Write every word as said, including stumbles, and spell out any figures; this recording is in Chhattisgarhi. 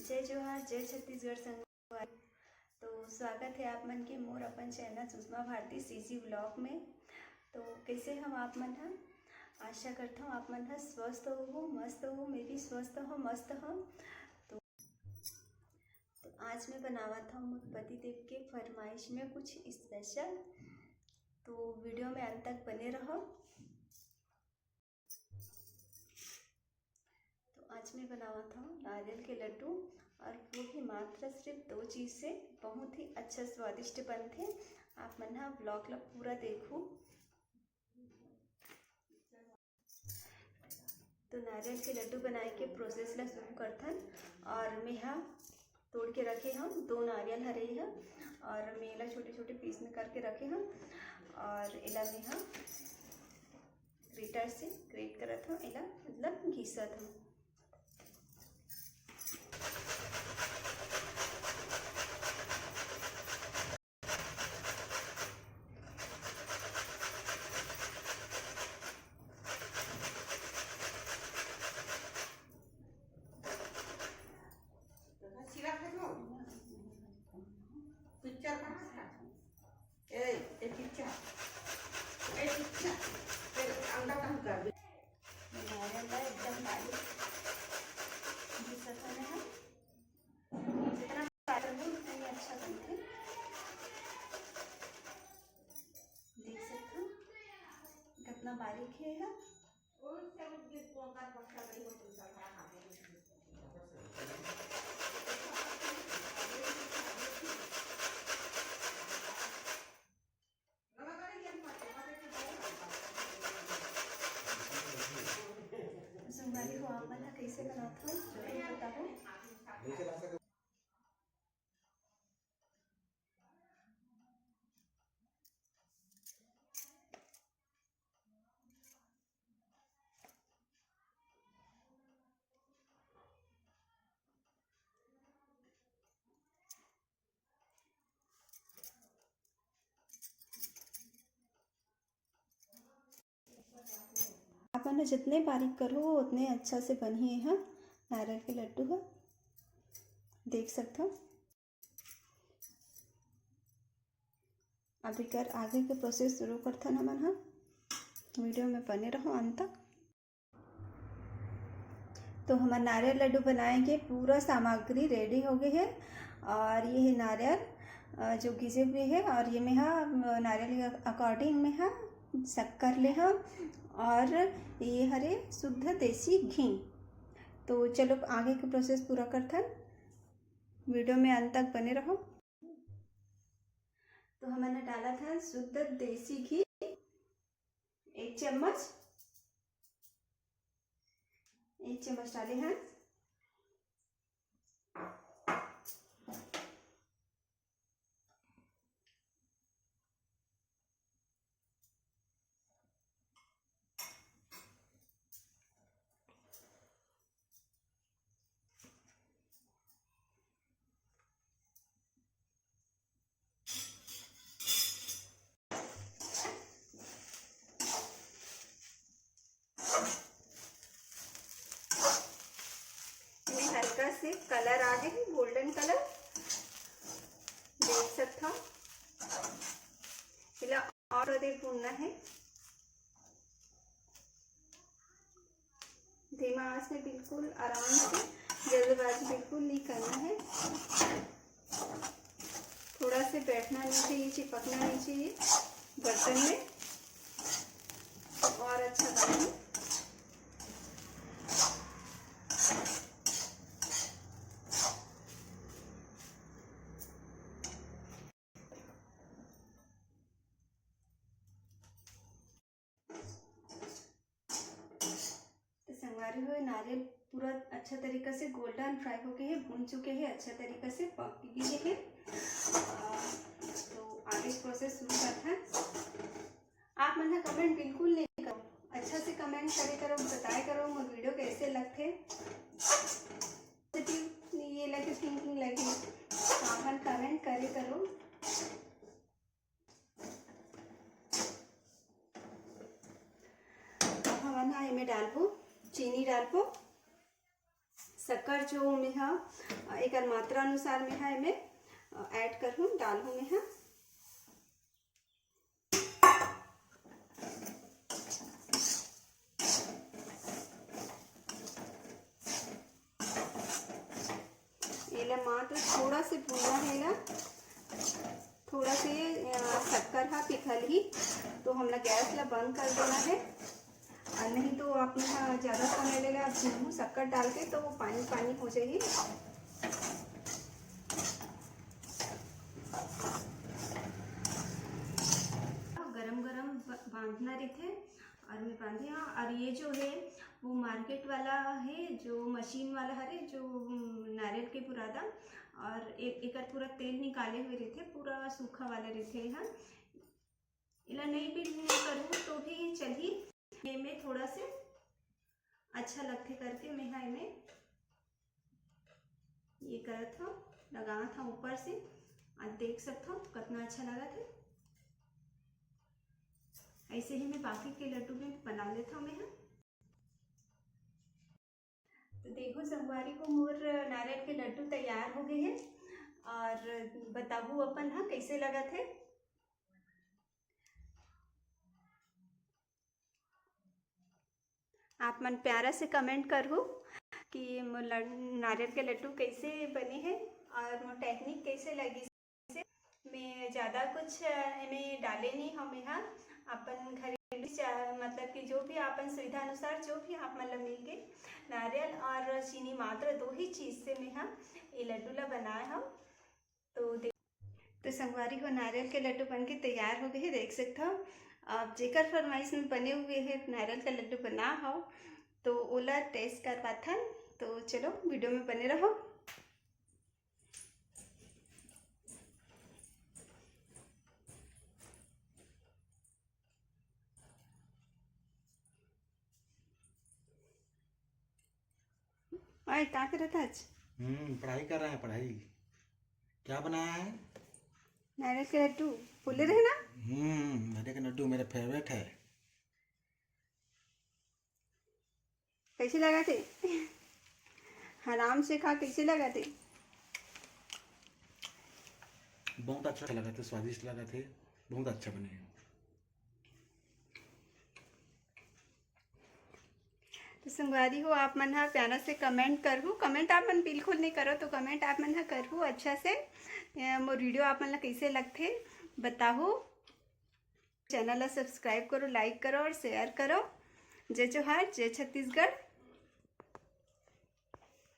जय जोहार, जय छत्तीसगढ़ संगवारी। तो स्वागत है आप मन के मोर अपन चैनल सुषमा भारती सीजी व्लॉग में। तो कैसे हव आप मन ह? आशा करता हूँ आप मन ह स्वस्थ हो, मस्त हो। मैं भी स्वस्थ हूँ, मस्त हूँ। तो, तो आज मैं बनावत हूँ मोर पति देव के फरमाइश में कुछ स्पेशल। तो वीडियो में अंत तक बने रहो। तो आज मैं बनावत हूँ नारियल के लड्डू, और वो भी मात्र सिर्फ दो चीज़ से बहुत ही अच्छा स्वादिष्ट बनथे। आप मन ह व्लॉग ला पूरा देखू। तो नारियल के लड्डू बनाए के प्रोसेस ला शुरू करथन। और मैं ह तोड़ के रखे हूँ दो नारियल हरे ह, और मैं एला छोटे छोटे पीस में करके रखे हूँ, और एला मैं ह ग्रेटर से ग्रेट करत हूँ, एला मतलब घिसत हूँ। ए, ए, चिच्चा। ए, चिच्चा। ए, अंडा कम कर दे। नारियल ला एकदम बारीक घिसत हन हम। जितना बारीक हो, उतना ही अच्छा बनथे। देख सकथव, कितना बारीक हे एहा। संगवारी हो, आप मन ह कइसे बनात हो, जरूर बताओ। आप मन ह जितने बारीक करहू, उतने अच्छा से बनही एहा नारियल के लड्डू ह। देख सकथव। अब एकर आगे के प्रोसेस शुरू करथन हमन ह। वीडियो में बने रहो अंत तक। तो हमर नारियल लड्डू बनाए के पूरा सामग्री रेडी हो गए हे। और ये है नारियल, अ, जो घिसे हुए है, और ये में हा, अ, नारियल के अकॉर्डिंग में हा शक्कर ले हा, और ये हरे शुद्ध देसी घी। तो चलो आगे के प्रोसेस पूरा करथन, वीडियो में अंत तक बने रहो। तो हमन डालत हन शुद्ध देसी घी एक चम्मच, एक चम्मच डाले हन। ये हल्का से कलर आ गए है, गोल्डन कलर देख सकता हूँ। एला और अधिक भूनना है। धीमा आंच में बिल्कुल आराम से, जल्दबाजी बिल्कुल नहीं करना है। थोड़ा से बैठना नहीं चाहिए, चिपकना नहीं चाहिए बर्तन में, और अच्छा बनेगा। तो संगवारी हो, नारियल पूरा अच्छा तरीका से गोल्डन फ्राई हो गए हैं, भून चुके हैं, अच्छा तरीका से पक गए हैं। अ, तो आगे प्रोसेस शुरू करते हैं। आप मन ह कमेंट बिल्कुल नहीं करो, अच्छा से कमेंट करे करो, बताए करो मोर वीडियो कैसे लगथे। ये लगे, थिंकिंग लगे, तो आप मन कमेंट करे करो। अब हमन हा एमे डालबो, चीनी डालबो, शक्कर जो मैं हा, एकर मात्रा अनुसार मैं हा एमे, अ, ऐड करहूँ, डालहूँ मैं हा। एला मात्र थोड़ा से भूनना है, एला थोड़ा से, अ, शक्कर हा पिघलही, तो हमला गैस ला बंद कर देना है। और नहीं तो आप यहाँ ज़्यादा समय लेगा, आप भूनहू शक्कर डाल के तो वो पानी पानी हो जाही। गरम गरम ब-, बांधना रहिथे और मैं बांधे हव। और ये जो है वो मार्केट वाला है, जो मशीन वाला हरे, जो, उम, नारियल के बुरादा, और ए-, एकर पूरा तेल निकाले हुए रहिथे, पूरा सूखा वाला रहिथे एहा। एला नहीं भी करहूँ तो भी चलही। एमे थोड़ा से अच्छा लगथे करके मैं हा एमे ये करत हव, लगात हव ऊपर से। आप देख सकत हव कितना अच्छा लगत हे। ऐसे ही मैं बाकी के लड्डू भी बना लेत हव मैं हा। तो देखो संगवारी हो, मोर नारियल के लड्डू तैयार हो गए हैं। और बताहू अपन हा कैसे लगत हे। आप मन प्यारा से कमेंट करहू कि मोर लड-, नारियल के लड्डू कैसे बने हैं और मोर टेक्निक कैसे लगिस। मैं ज़्यादा कुछ, अ, एमे डाले नहीं हव मैं हा। अपन घरेलू चा-, मतलब कि जो भी अपन सुविधा अनुसार जो भी आप मन ला मिल गे, नारियल और चीनी मात्र दो ही चीज़ से मैं हा ये लड्डू ला बनाए हव। तो दे-, तो संगवारी हो, नारियल के लड्डू बन के तैयार हो गए हे, देख सकत हव। अब जेकर फरमाइश में बने हुए हे नारियल का लड्डू बना हव, तो ओला टेस्ट करवाथन। तो चलो वीडियो में बने रहो। ओए, का करत हच? हम्म, पढ़ाई कर रहे हैं, पढ़ाई। क्या बनाया है? नारियल के लड्डू। बोले रहे ना? हम्म, नारियल के लड्डू मेरे फेवरेट है। कैसे लगा थे? आराम से खा, कैसे लगा थे? बहुत अच्छा लगा थे, स्वादिष्ट लगा थे, बहुत अच्छा बने हैं। तो संगवारी हो, आप मन हा प्यारा से कमेंट करहू। कमेंट आप मन बिल्कुल नहीं करो, तो कमेंट आप मन हा करहू अच्छा से। अ, मोर वीडियो आप मन ला कैसे लगथे बताहू। चैनल ला सब्सक्राइब करो, लाइक करो और शेयर करो। जय जोहार, जय छत्तीसगढ़।